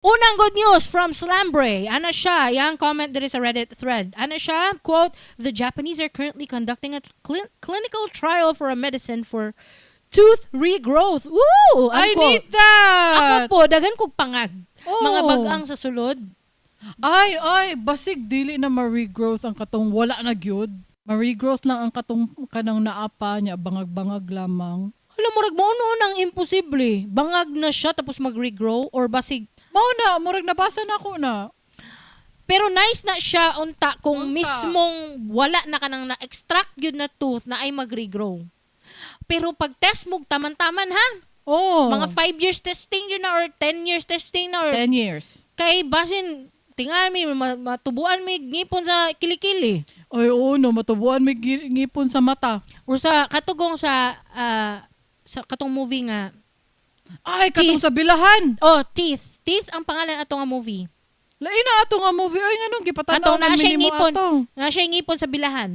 Unang good news from Slambre. Ana siya, yang comment diri sa Reddit thread. Ana siya, quote, "The Japanese are currently conducting a clinical trial for a medicine for tooth regrowth." Woo! I Unquote. Need that! Ako po, daghan kog pangag. Oh. Mga bagang sa sulod. Ay, ay, basig dili na ma-regrowth ang katong wala na gyud. Ma-regrowth lang ang katong kanang naa pa niya, bangag-bangag lamang. Hala, murag mo nang imposible. Bangag na siya tapos mag-regrow or basig Mao na, murag nabasa na ako na. Pero nice na siya unta kung Unta. Mismong wala na kanang na-extract yun na tooth na ay mag-regrow. Pero pag test mo, taman-taman ha. Oh. Mga 5 years testing yun na or 10 years testing na or 10 years. Kay basin tingan mi matubuan mi ngipon sa kilikili Ay, oo no, matubuan may ngipon sa mata. Or sa katugong sa sa katong movie nga Ay, katong Teeth. sa bilahan. Oh, Teeth. Teeth ang pangalan ato nga movie. Lain na ato nga movie. Ay, nganong gipatanaw Katong naa man siya nimo ngipon. ato. Nga siya ngipon sa bilahan.